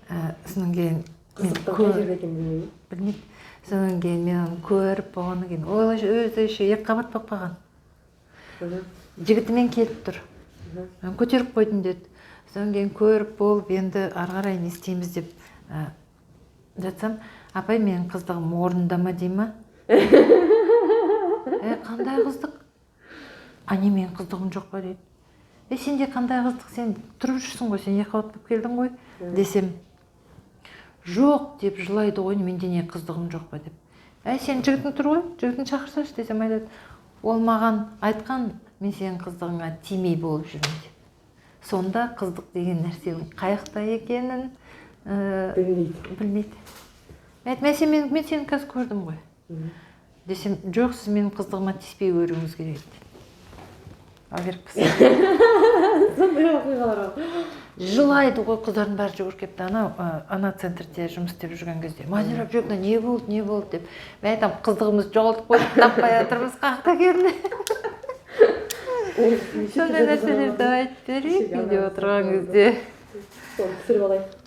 Содан кейін мен Қыздықтың қай жерде екенін білмеймін. Білмейді. Содан кейін мен оны көріп болғаннан кейін, ол өзі еще екіқабат болып қалған, жігітімен келіп тұр. Мен көтеріп қойдым деді. Содан кейін көріп болып, енді ары қарай не істейміз деп жатсам, «Апай, менің қыздығым орнында ма?» дей ма. «Е, қандай қыздық? А не, менің қыздығым жоқ па?» дейді. «Е, сенде қандай қыздық? Сен тұрып жүрсің ғой, сен екіқабат болып келдің ғой», – десем, «Жоқ» деп жылайды ғой. «Менде не, қыздығым жоқ па?» деп. «Әй, сенің жігітің тұр ғой, жігітін шақырсашы», – десем, айтады: «Ол маған айтқан, мен сенің қыздығыңа тимей болып жүрмін», – деп. Сонда қыздық деген нәрсенің қаяқта екенін Білмейді. білмейді. Мен айттым: Мен сені қазір көрдім ғой», – десем, «Жоқ, сіз менің қыздығыма тиіспей көруіңіз керек» еді. Ал керекпіз. Сондай оқиғалар бар. Жылайды ғой, қыздардың бәрі жүгіріп келіпті. Анау ана центрде жұмыс істеп жүрген кезде: «Мадира Әбжіровна, не болды, не болды?» – деп. Мен айтамын: «Қыздығымызды жоғалтып қойдық, таппай жатырмыз қаяқта екенін». Сондай нәрселерді айтып берейік үйде отырған кезде. Соны түсіріп алайық.